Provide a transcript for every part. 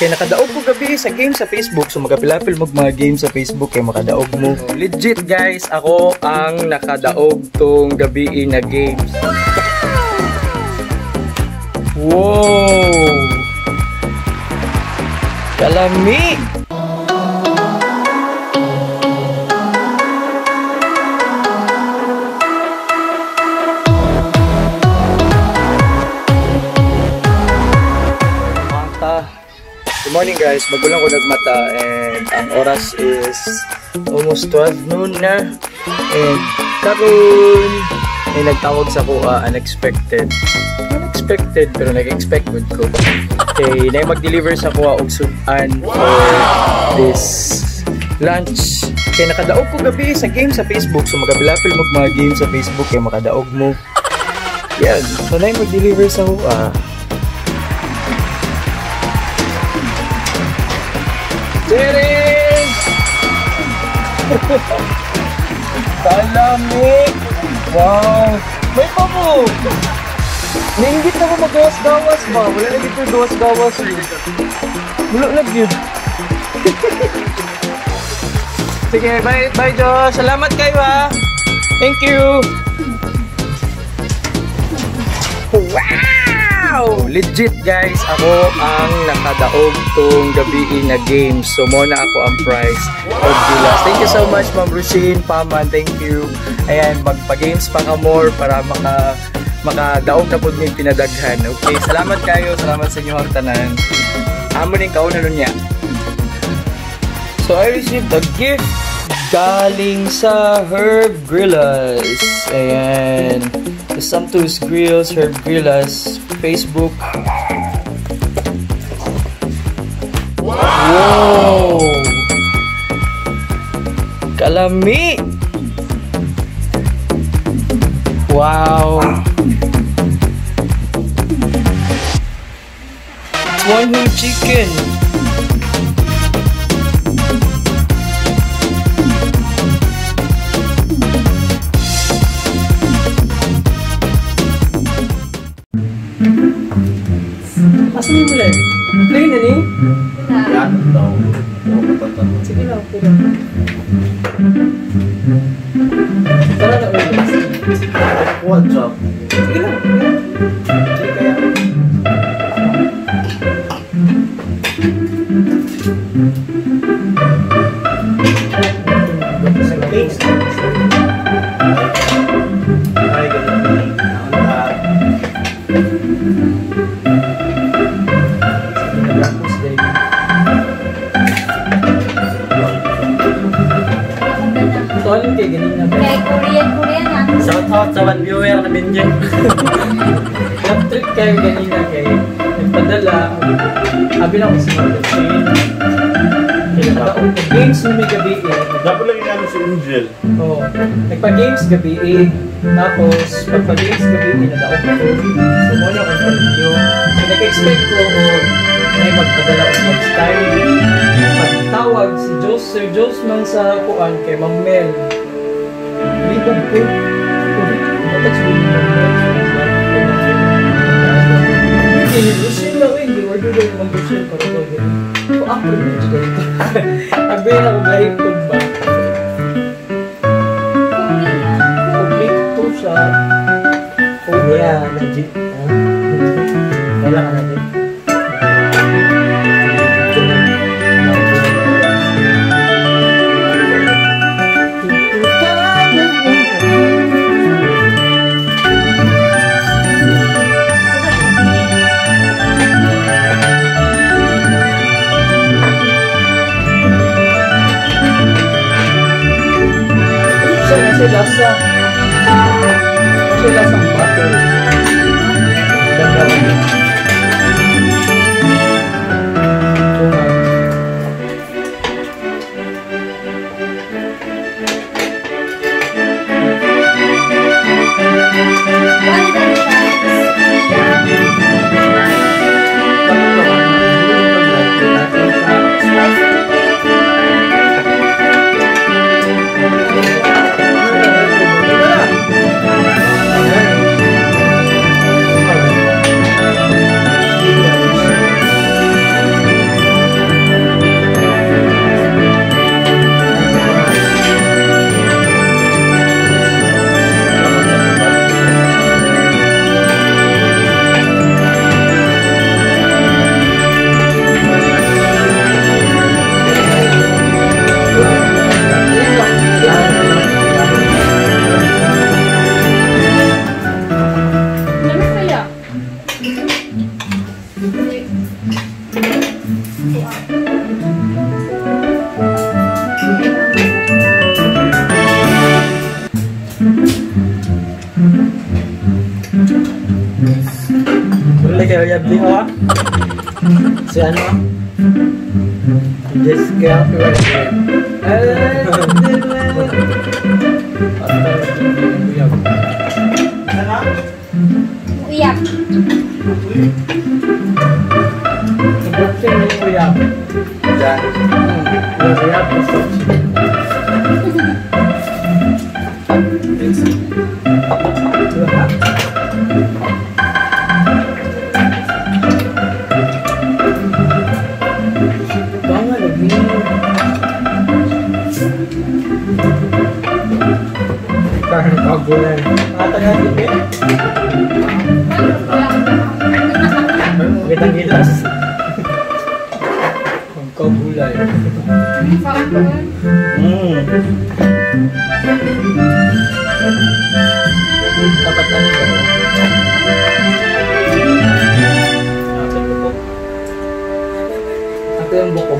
Kay nakadaog ko gabi sa game sa Facebook. So magapilapil mo mga game sa Facebook kay makadaog mo. Legit guys, ako ang nakadaog tong gabi na games. Wow! Kalami! Good morning guys, bago lang ko nagmata and ang oras is almost 12 noon na. And karon ay nagtawag sa kuha unexpected. Unexpected pero nag-expect good ko. Okay, na mag-deliver sa kuha og sudan for this lunch. Kay nakadaog ko gabi sa game sa Facebook. So magabilapil mo mga game sa Facebook kay makadaog mo. Yan, so na mag-deliver sa kuha. Jerry! Kalamig! Wow! May pa mo! Nainggit na ko magawas-gawas ba? Wala na dito gawas-gawas. Wala na yun. Sige, bye, bye Josh! Salamat kayo ha! Thank you! Wow! Legit guys, ako ang nakadaog tong gabi na games. So muna ako ang prize of Gilas. Thank you so much Ma'am Rushine, Paman, thank you. Ayan, magpa-games pa ka more para makadaog na po ng pinadaghan. Okay, salamat kayo, salamat sa inyo ang tanan. Amo ning kauna nun niya. So I received a gift galing sa Herb Grillas. Ayan. The Sumptuous Grills, Herb Grillas, Facebook. Wow! Wow! Kalami! Wow! It's one whole chicken. Asa mo lang? Play na ni? Sige lang, okay lang. Tara na ulit. What job? Sige lang, okay lang. Sige kaya. Ay, ganun. Kay Korean, Korean na. Shout out sa one viewer na Benji. Nag-trip kayo ganina kay nagpadala. Abi lang ko si Ma'am Rochelle. Kaya nakadaog ko games na may gabi eh. Dapat lagi namin si Angel. Oo. Nagpa-games gabi eh. Tapos, pagpa-games gabi eh, nadaog ko. So, muna akong preview. So, nag-expect ko ay magpadala ko next time. Pagtawag si Jos, Sir Jos man sa kuan kay Ma'am Mel. Libog ko. Matag siguro ni Ma'am Mel. Hindi, Lucille lang eh. Hindi, order daw yung Ma'am Lucille para to. So, ako rin yung dito. Agay na ako gahit ko ba? Complete to siya. Oh, Yeah, legit. Kailangan natin. Kasi lasa. Kasi lasang butter. Ganda rin. Wala kayo yabli ho. Si ano? Jessica. Uyap. Uyap. Uyap. Kitang gilas. Kagulay. Dapat ano ba? Ito yung buko.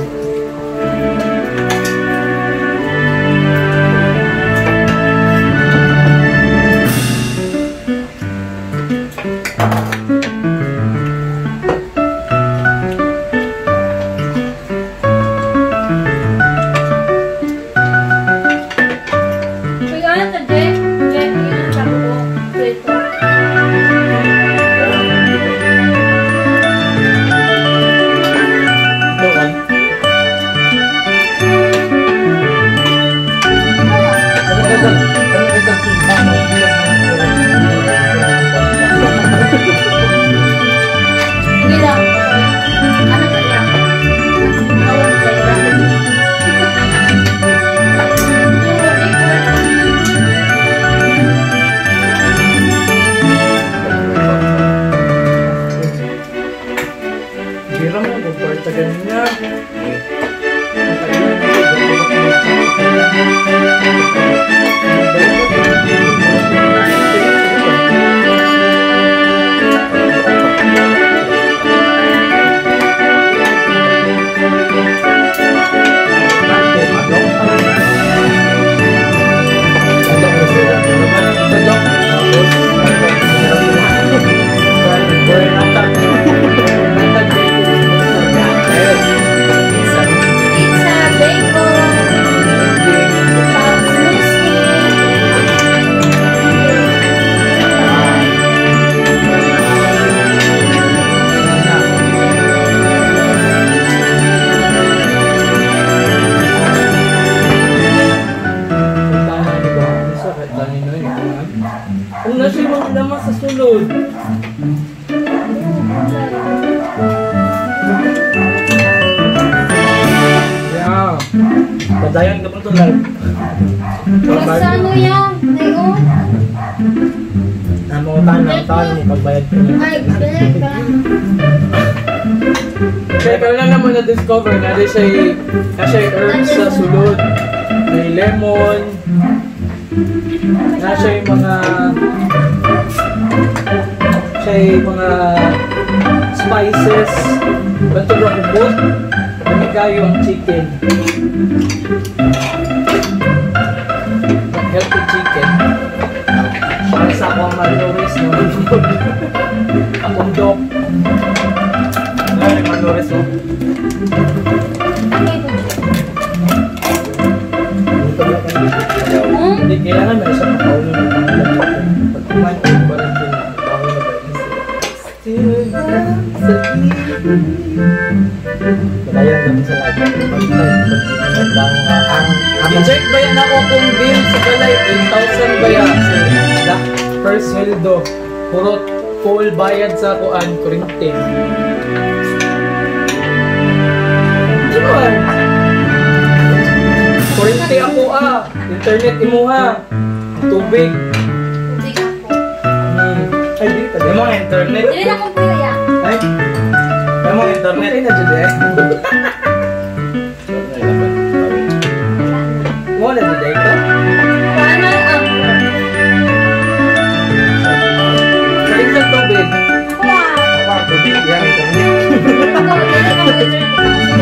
Padayon ka pa ito live. Basta ano yan? Ngayon? Namungutan ng taon ni pagbayad ko niya. Ay, bayad ka. Kaya kaya lang naman na-discover na rin siya herbs sa sulod. May lemon. Na siya yung mga spices. Bantog na kubot. Dami kayo ang chicken. Healthy chicken. Para sa akong malnourished no? Akong dog. Ano yung malnourished mo? Hindi, kailangan may isang kauno ng pangalan. Pag kumain ko, parang pinakauno na ba yun? Still sa Kaya naman sa live. I-check ba yan ako kung bill sa balay? 8,000 ba yan? First sweldo. Puro full bayad sa kuan, kurinte. Diba? Kurinte ako ah. Internet imuha. Tubig. Tubig ako. Ay, di pa. Yung mga internet. Dili na akong kuya. Ay. Yung mga internet. Ay na dyan eh. Wala na dyan ko? Paano ang... Kain sa tubig. Ako ah. Ako ang tubig. Yan, internet. Ako, dili akong internet.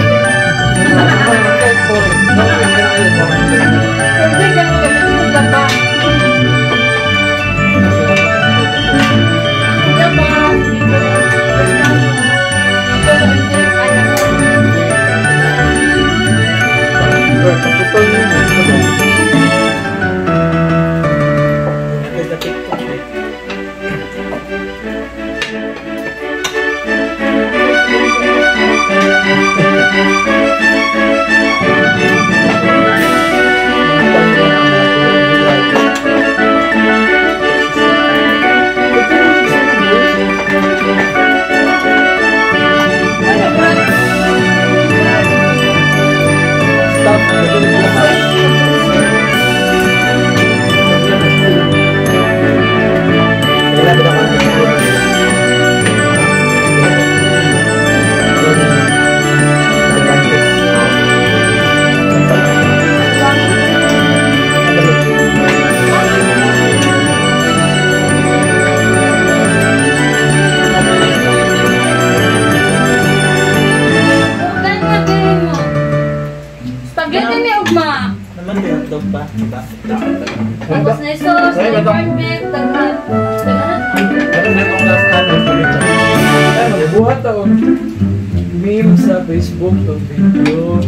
Hotdog pa, diba? Tapos na sauce, na corned beef, daghan. Daghan. Pero na itong last time, Ay, magbuhat ako. Meme sa Facebook to video.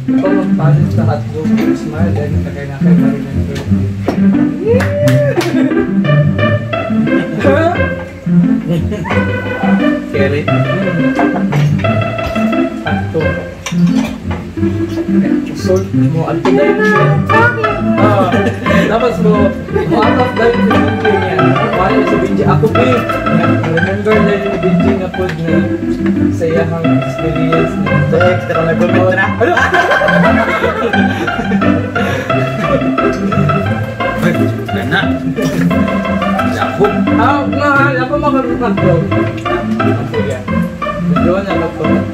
Ikaw magpalit sa hotdog, smile, dahil kaya na kayo ma-remember. Kerry. Ato. Salt mo, ato dahil siya. Ah, tapos mo, mo-out of dahil si Benji niya. Wala si Benji, ako ba? Remember na yung Benji nga po na sa iyahang experience niya. Sa extra na gumit na. Ano? Ay, na. Lako. Ah, mahal. Ako makarunag bro. Ako yan. Medyo na magpapag.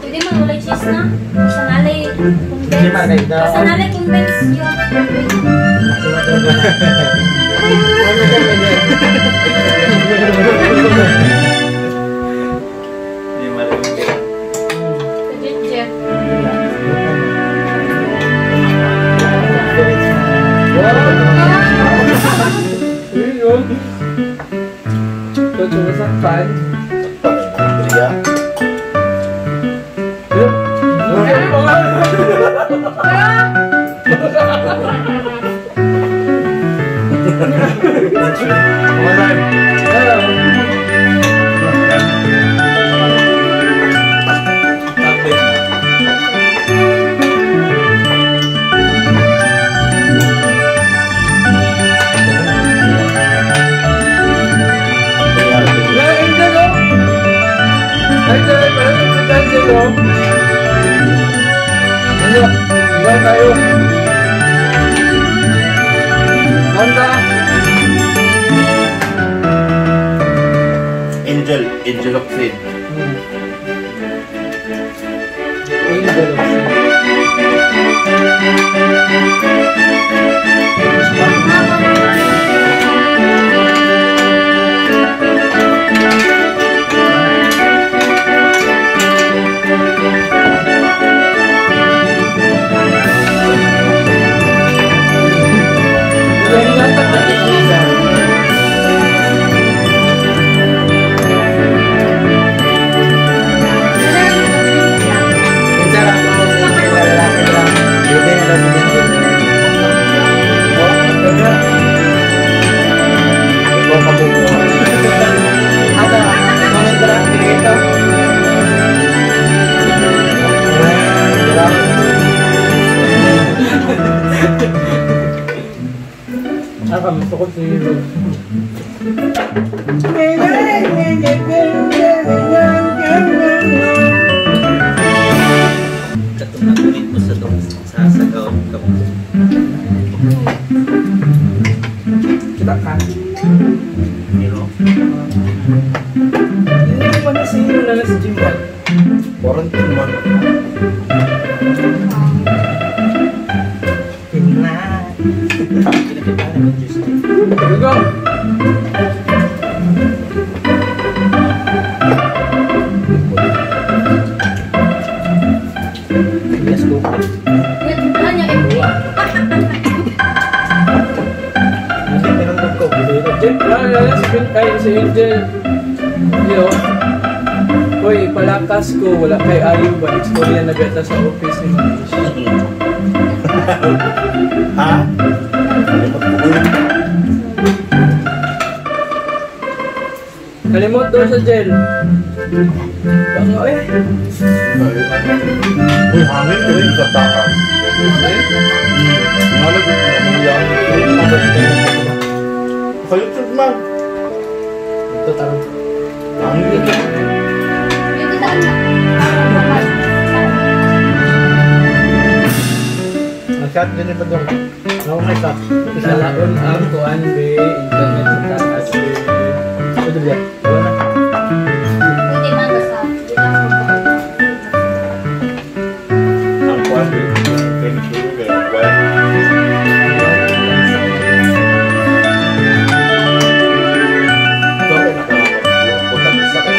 Pwede man walay cheese na. Basta nalay Hindi man, condense. kay daw. Basta nalay condense yung Hindi marinig. Jet. Yun yun. Ito, masaktan. Andrea. Ay, mga! Ay, Angel, oh! Angel, parang si Angel, oh! Ano? Ikaw tayo. Honda! Angel. Angel of Sin. Angel of Sin. Minsan ako sa lalaki lang. Pwede na daw si Benji. Oh, pwede. Ikaw ka buko. Ata, mga tara, ito. Ah, masukot si Hero. Katong nagunit mo sa dong sa sagaw ka mo. Kita ka. Hero. Hindi naman na si Hero na lang si Jimbo. Quarantine man. Pinakita naman Tuesday. Go! Let's go. Ano yung FB? Hindi pinundog ko. Jim, lalo na si Ben, ay, si Angel. Yo. Uy, palakas ko, wala kay ayo ba? Istorya na beta sa office ni Manish. Ha? Kalimot ko. Kalimot daw sa jail. Bango eh. Uy, hangin ko rin sa taas. Nalagod na Sa YouTube man. Ito tarong. Hangin ito. Ito saan na? Nag-shot din iba doon. Naumay ka. Salaon ang kuan be, internet sa taas be. Pwede ba? Wala na. Pwede man basta. Di lang ako. Ang kuwan, thank you. Well, ito ay nakalawag. Yung putang isa kay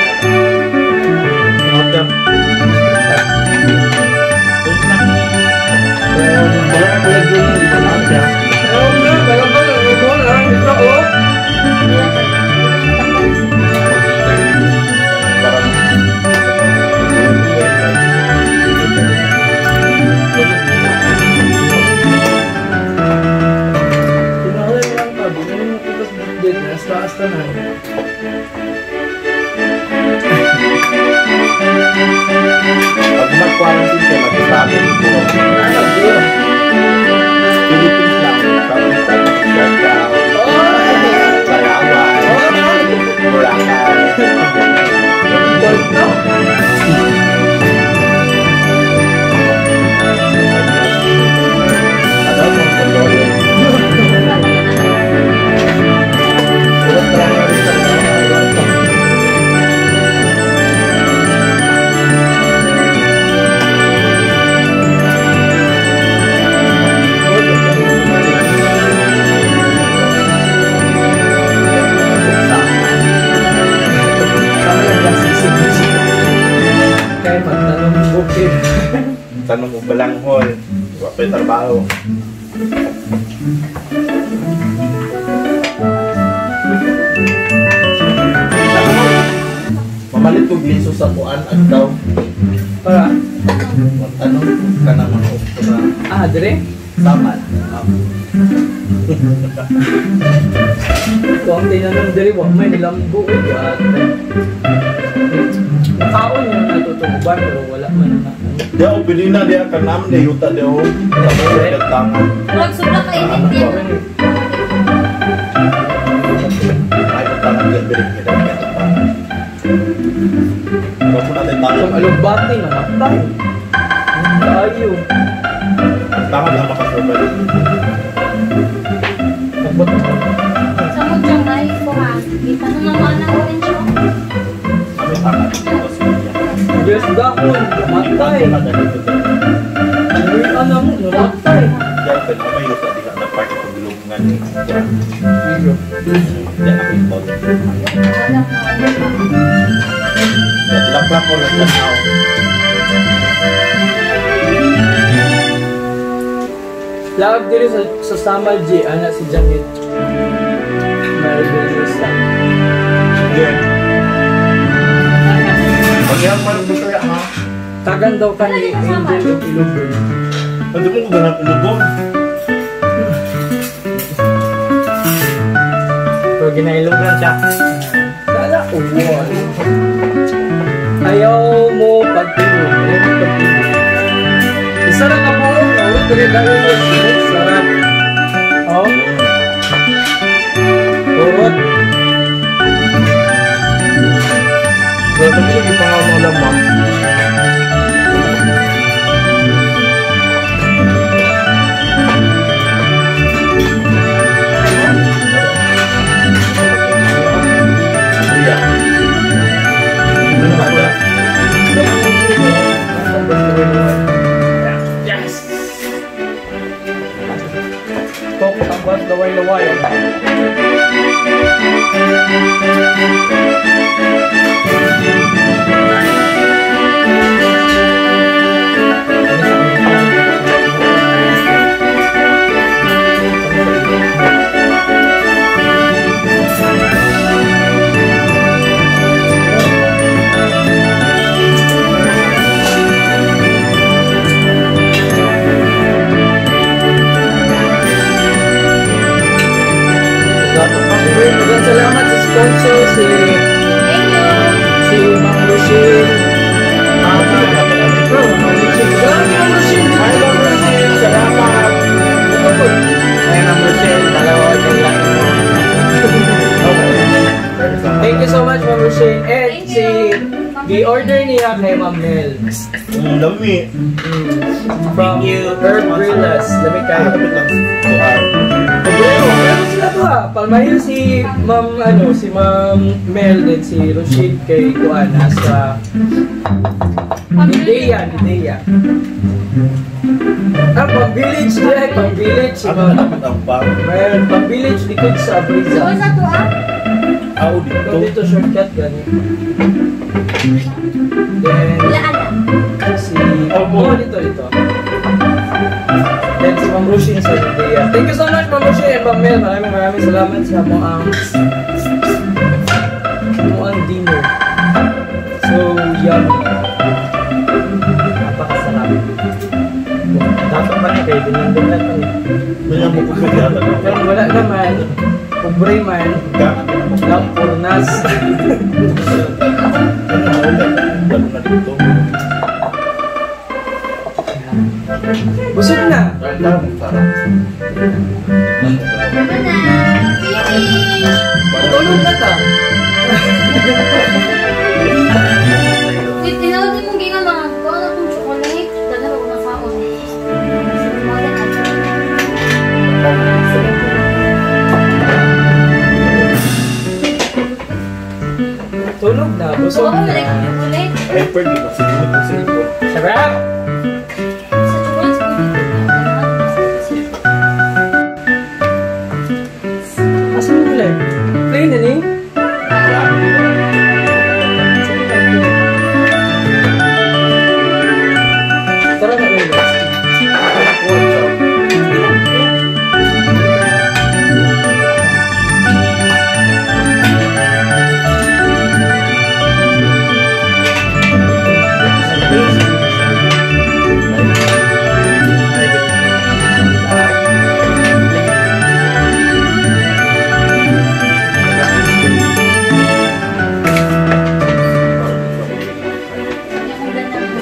Legit, nasa-taas na. Pag mag-quarantine ka, mag-travel ko. Ano, deal? Philippines lang. Travel sa Siargao, Palawan, Boracay. Porto? Ano mo sa lawyer? Kaya magtanong bukid. Tanong mo balanghol. Wala pa'y trabaho. Mamalit kog liso sa kuan at daw. Para? Magtanong ka na mga okra. Ah, dire? Saman. Kung ang tinanong dire, wa may nilambo ko at nakaon yung natutuguban pero wala man na. Di ako pinina, di ako kanam, di yuta, di ako. Sa tangan. Murag sobra kainit din. Ay, tangan di birig niya daw kaya tangan. Bago natin tangan. Kung alugbati, namatay. Tayo. Tangan lang makasurvive. Abot mo. Sa mo diyang nai ko ha. Kita na naman ang orange oh. Kami tangan dito sa India. Diyos dahon, namatay. Ang ano mo, namatay. Diyan, pero may yuta di ka na part of gulungan. Diyan ako ito. Wala mo. Lang ko lang tanaw. Lawag diri sa Samal G, ana si Janet. Maribel. Sige. Pag-iang man gusto ya ha. Tagan daw ka ni Angel of Ilubon. Hindi mo ko ganap ilubon. So, ginailugan siya. Sana uwan. Ayaw mo pagtulog. Ayaw mo pagtulog. Isa lang ang buong. Ulo, dali dali mo. Sarap. Oh. Urot. Pero siya ipangaw lamang. Yes! Tok, tambas, laway-laway. Salamat sa sponsor si Thank you. si Ma'am Rochelle. Ma'am Rochelle. Salamat, Ma'am Rochelle. Hi, Ma'am Rochelle. Salamat. Ay, Ma'am Rochelle, dalawa din lang. Thank you so much, Ma'am Rochelle. And Thank si you. gi-order niya kay Ma'am Mel. Dami. From Thank you. Herb Brillas. Lami kayo. Kapit lang. Pero, pero sila to ha. Palmahin si Ma'am, ano, si Ma'am Mel din si Rochelle kay Kuan sa Nidea, Nidea. Ah, pang village niya, pang village si Ano Ma'am dapat ang pang? Mel, pang village likod sa Abriza. So, sa to ah. Aw, dito. Dito shortcut gani. Then Ilaan na. si Opo. oh, dito dito. Then si Ma'am Rochelle sa Nidea. Thank you so much, Ma'am Rochelle and Ma'am Mel. Maraming maraming salamat sa mo ang dinner. So yummy. Napakasarap. Dapat pa niya kayo, binandong pa niya. Ganyan mo kung yata. Pero wala naman. Kung Libre man. Lampurnas. Dito. Busog na. Tara. Tama na. Finish! Tulog na ta. Wait, tinawag din mong gingan mga kuha na itong chocolate. Dala ko na kaon. Tulog na. Busog Busog na. na. Chocolate. Hyper di ba? Sige, sige. Sarap! Sa chocolate, Asa mo gulay? Play na ni? Tara na relax.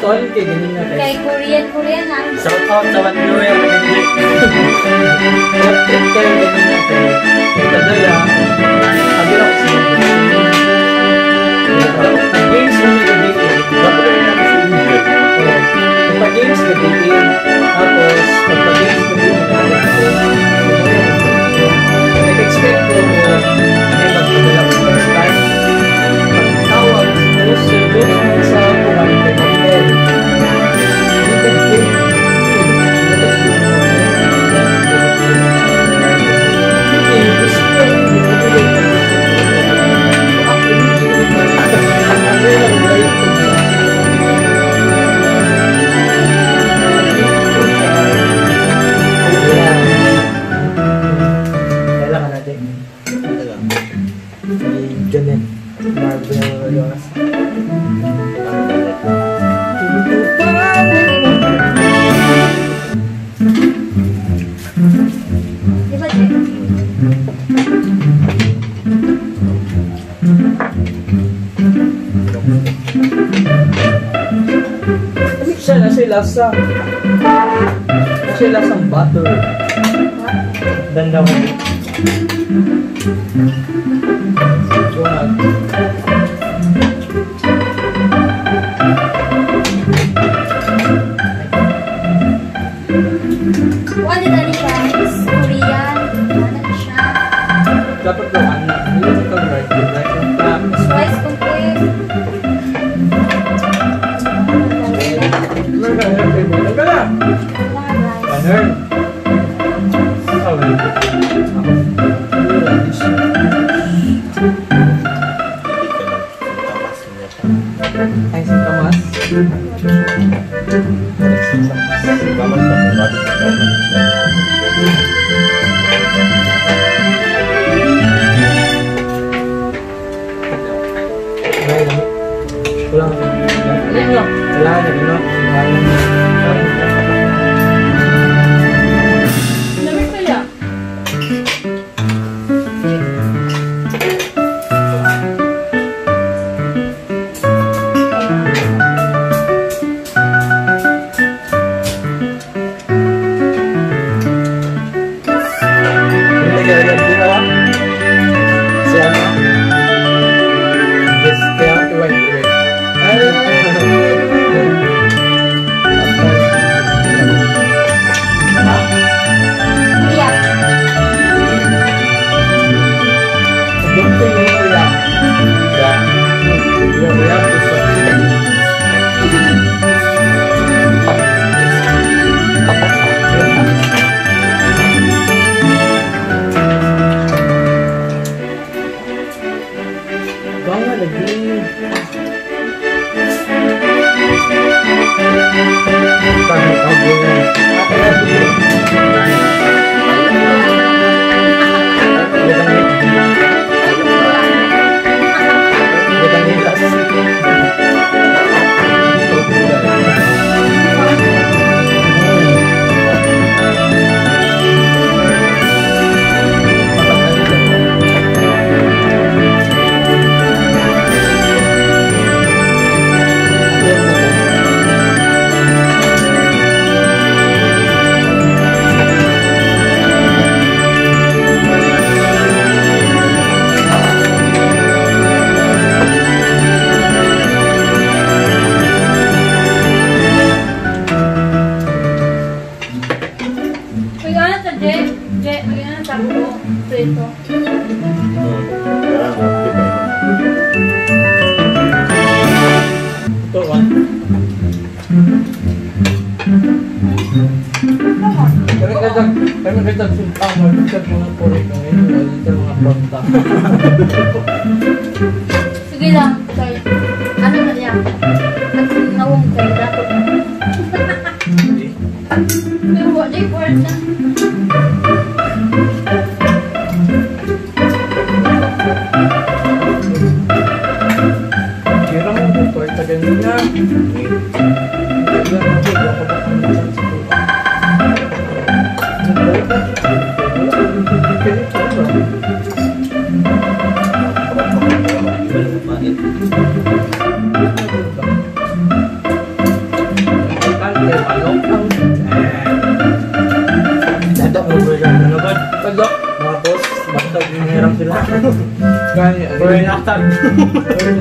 Tol, kay ganun na Kay Korean, Korean na. Shout out sa one viewer. Road trip kayo ganun na kay. Kadala, sabi ako sa games mo may gabi. Pag-games gabi, tapos pagpa-games gabi, nag-expect ko ay magpadala ko first time. Pagtawag, tapos service sa kumain kay hotel. Kailangan natin. Janet Marvel Ross. Di ba, Jay? Ano siya? Nasa lasa. Nasa lasang butter. Danda ko. Donut. Kuha ni Dani siya. Is Korean. Ano siya? Dapat daw ano. Hindi ito right. Like yung Rice complete. Meron ka na favorite. Ka na! Wala rice. Ganun. Ako. Radish. Ay, si Tomas. Ay, lami. Wala nga. Wala na, ano? Wala na. Lamig kaya? Hindi ka agad dito ah. Si ano? Yes, kaya wait, wait. Kuya. Don't think mo kuya. Yeah. Kuya, kuya, Banga lagi. Bakit ako? Kaya makita sumpa, magkita mga puri kung ngayon, wala dito mga kwarta. Sige lang, kay ano na niya? Nagsinawong kay dato. Pero wa jay kwarta. Kira mo ko kwarta ganun na. Kaya na ako, baka ba kang chance ko.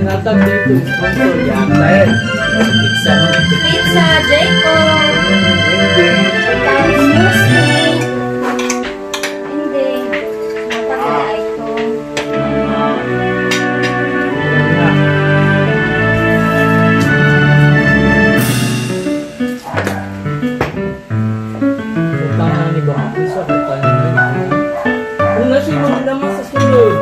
Natag dito sponsor yan. Pizza. Pizza, Jacob. Tapos muesli. Hindi. Napakala ito. Tama ni ba? Pizza ko tayo. Kung nasa mo naman sa sulod.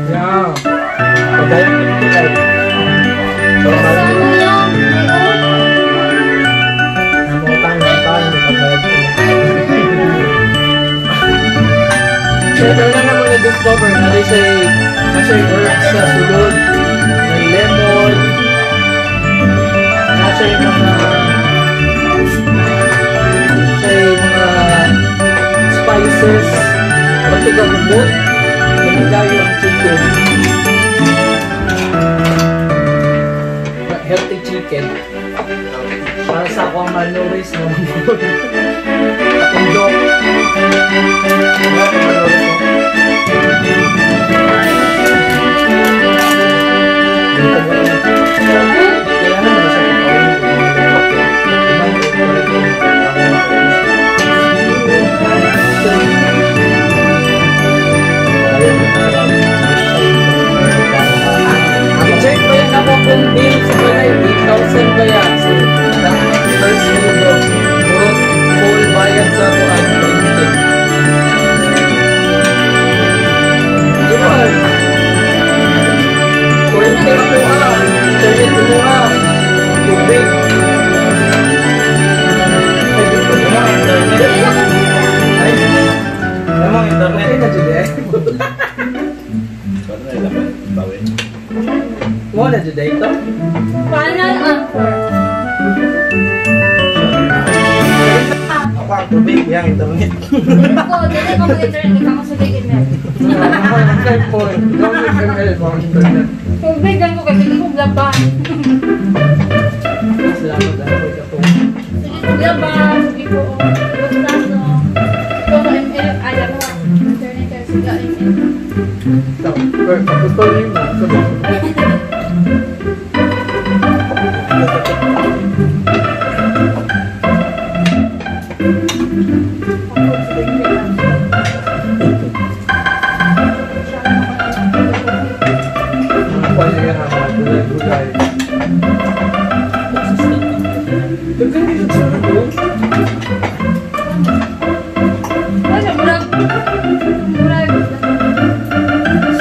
Yeah. Ano yan? Kaya na naman na-discover na nasa herbs sa sulod, may lemon, nasa yung mga spices, pati gagumot, namigayo ang chicken. Healthy chicken. Para sa ako ang malnourished na mga akong dog. I-check pa yan ako kung bill sa balay, 8,000 ba yan? So, first mundo, puro full bayad sa ako ang printing. Diba? Kuryente ko ah, internet mo ah, tubig. Ay, dito na internet. Ay, Internet. Okay na dyan eh. Mo na dyan ito? Final answer. Ako ang tubig, yang internet. Ko, dili ko mag-internet, ikaw sa internet. Ako ang cellphone. Gamit ML ko ang internet. Tubig lang ko kasi hindi ko laban. Salamat dahil ko. Sige ko laban, sige ko. Basta no. Ikaw sa ML, alam mo. Internet kasi sige ML. So, gusto niyo mo.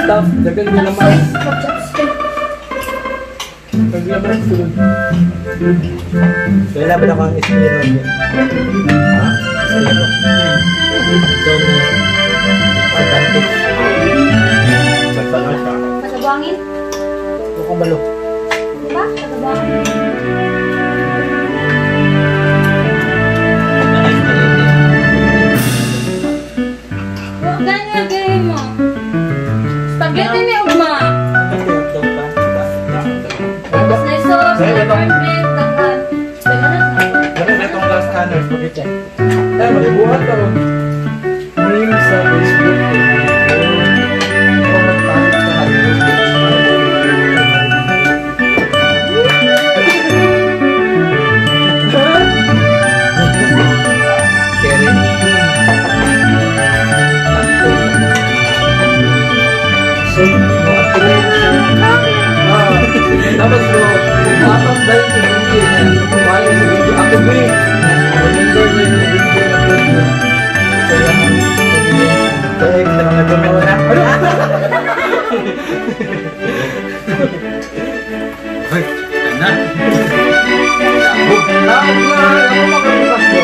Stuff, dagan mo naman. Paglaman sulod. Kailan ba ako ang estero? Ha? Estero. So, advantage. Patabangin? Mukhang balo. Diba? Patabangin. Huwag na gawin mo. Spaghetti may ugma. Tapos na sauce, na corned beef, daghan. Ganun na itong last tanner, spaghetti. Ay, magbuhat ako. Meme sa Facebook. Kung nagpalit sa Keren. So, tapos mo, off dahil si Benji niya. Wala si Benji. Ako ba eh. Remember na yung Benji na po niya. Kaya ang Kaya yung nag-comment na. Hoy, na. Ah, ako makalipas ko.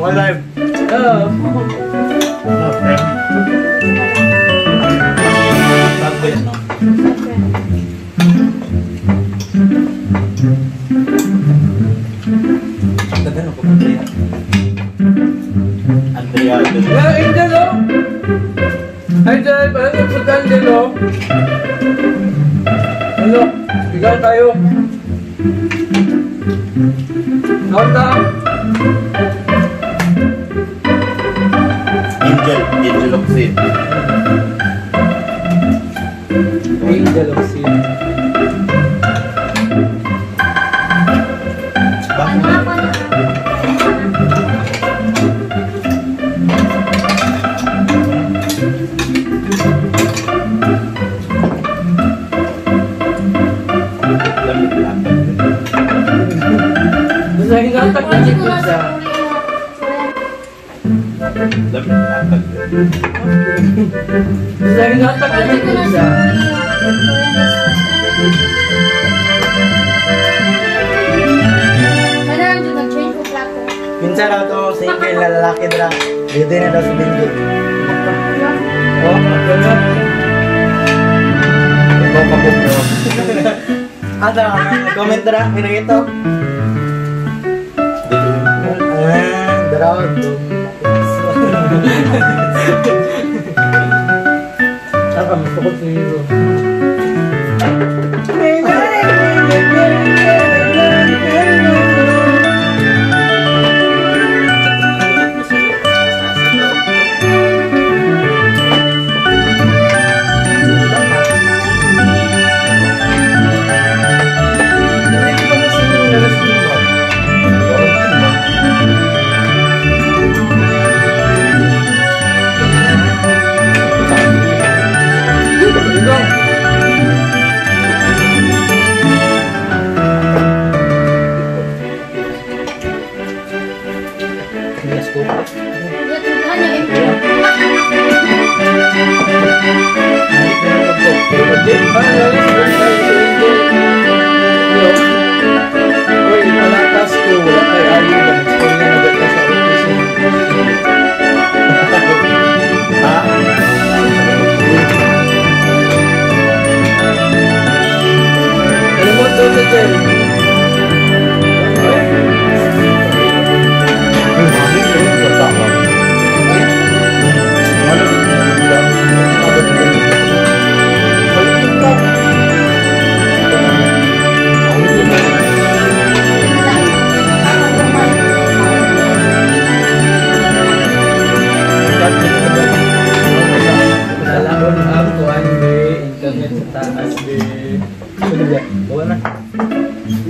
Okay live. Andrea. Angel, oh! Angel, parang nagpunta Angel, oh! Ano? Bigaw tayo! Nakita! Angel, Angel of Sin. Angel of Sin. Basta hinatag na si Pizza. Basta hinatag na si Pizza. Minsan na ito, single na lalaki dra. Dito na daw si Benji. Oh, gano'n. Ikaw pa po. Ata, comment dra. Pinakita. Ah, dra. Saka, masukot sa hero.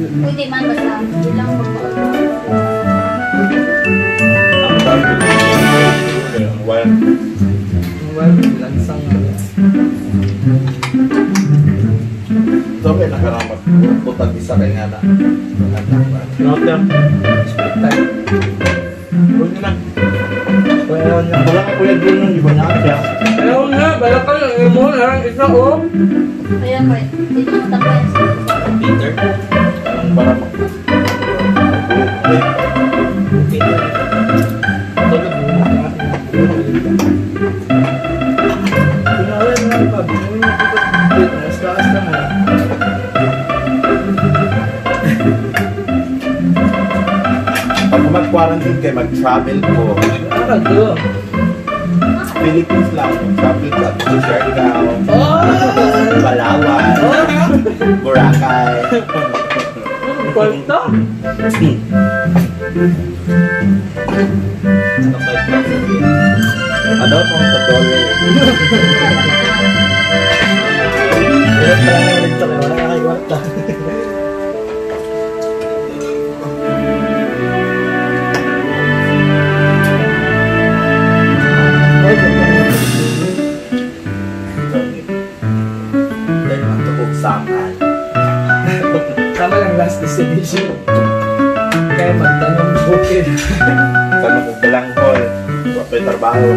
Pwede man basta ilang Lansang. So, may nakaramat. Putag isa kay nga na. Router. Split time. Huwag na. Wala ka kuya doon nung di ba na siya? Ayaw na, balakal ang imo. Narang isa oh. Kaya pa, dito mo tapos. Peter. Anong para mo? Peter. Tulog mo. Pinawin na pa. Binuhin mo dito. Pag mag-quarantine kay mag-travel ko. Ano to? Philippines lang. Travel ko at Siargao, Oh! Palawan, Oh! Boracay. Kwalta? Ano kung sa dollar? Hirap na lang ulit ito, wala na kayo kwarta. Dahil magtukog samal. Tama lang last destination. Kaya magtanong bukid. Tanong kong balanghol. Wala pa'y trabaho.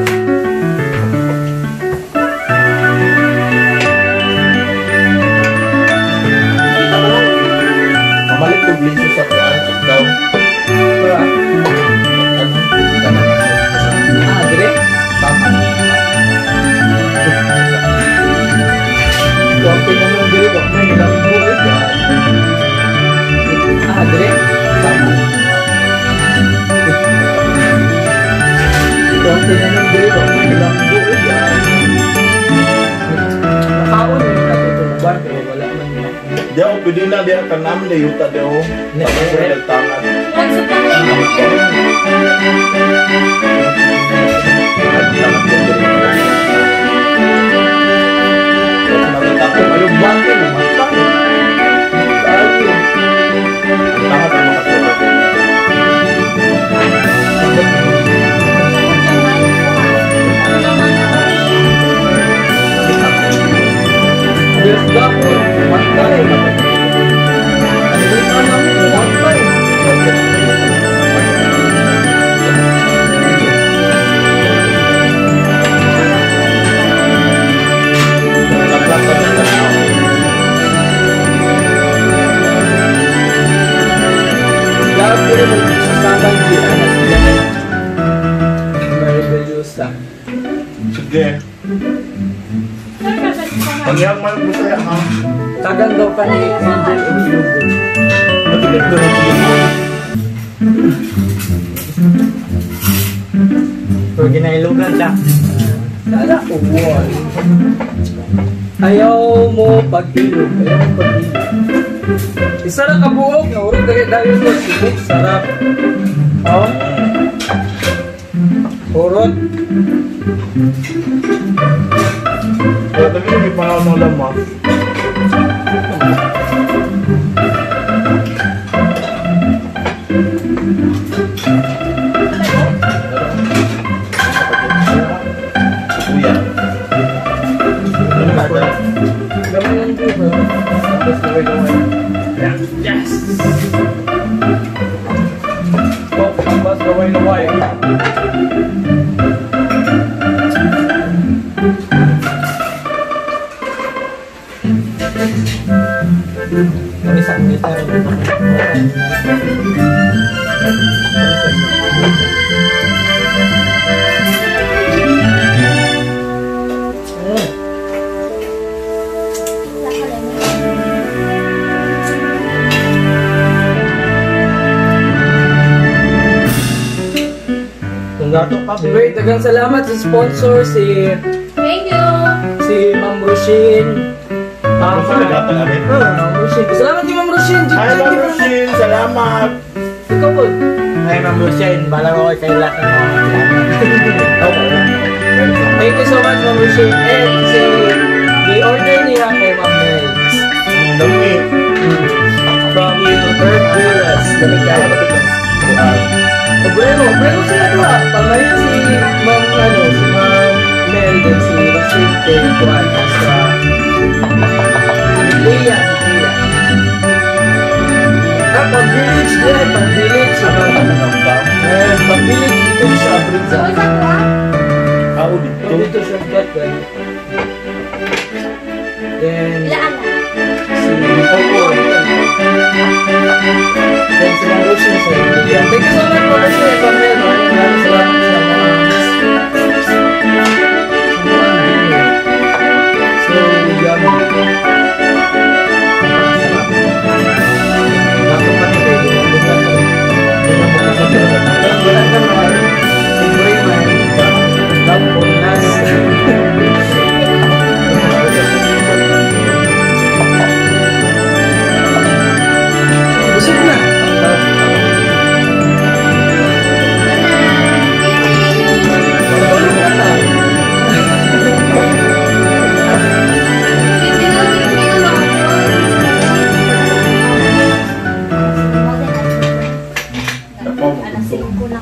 Mamalit kong liso sa kuan. Ikaw. Para, Ano? Ka na ah, dire? Tama. Konti na nung dire ko. May nilang bukid. Ah, dire? Tama. Konti na nung dire ko. May nilang bukid. Nakaon yung katutunuban pero wala man yun. Di ako pwede na di ako kanam di yuta di ako. Tama ko nagtangan. Nagtangan ko diri. Nakita ko Ayong bate, namatay. Sabi. ang tangan ang makatulog. Yes, dako. Matay. Ano matay. Nagplatan ng tanaw. Dapat ko rin magsusamang di anak niya. Maribelyosa. Sige. Pangyang man ko saya ha. Tagan daw ka ni Angel og Ilogon. Matuloy ko na tuloy. Pero ginailugan siya. Sana all. Ayaw mo pag-ilog. Ayaw mo pag-ilog. Isa na kabuok. Naurog dahil dahil mo. Subok, sarap. Oh. Urot. Wala tayo yung pangalan ng lamang. Kuya. Ano ba ito? Gamay lang po ba? Tapos gawin-gawin. Yes! Pop, tambas, gawin-gawin. Kami sa military. Kung gato pa, Great, daghang salamat sa sponsor si Thank you. si Ma'am Roshine. Ma'am Roshine, naghatag kami. Ma'am Roshine. Salamat ni Ma'am Roshine. Hi, Ma'am Roshine! Salamat! Ikaw po. Ay, Ma'am Roshine, bala ko kay lahat ng mga Thank you so much, Ma'am Roshine. And si i-order niya kay Ma'am Mel. Dami. From Third Villas. Dami kayo. Obrero, obrero sila doon. Pamayo si Ma'am, ano, si Ma'am Mel din si Roshine kay Juan sa Leia, Leia. Ah, pag-village din, pag-village. Eh, pag-village dito sa Abrinza. So, isa ko ah. Ako dito. Dito shortcut eh. Then, Ilaan na. si Opo. Then si Ma'am Roshine sa Leia. Thank you so much, Ma'am Roshine. Ma'am Mel, maraming maraming salamat sa mga dinner. So, yummy. Gato pa ni kayo.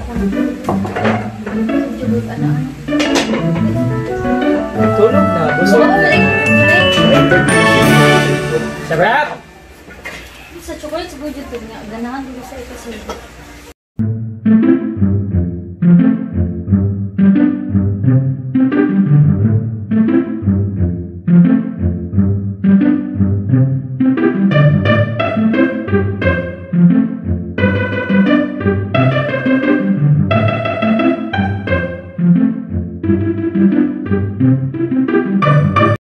Ako na. Chocolate, ano, ano. Tulog na, busog Oo, na. like, like, Sarap! Sa chocolate siguro dito nga. Ganahan ko sa ito sa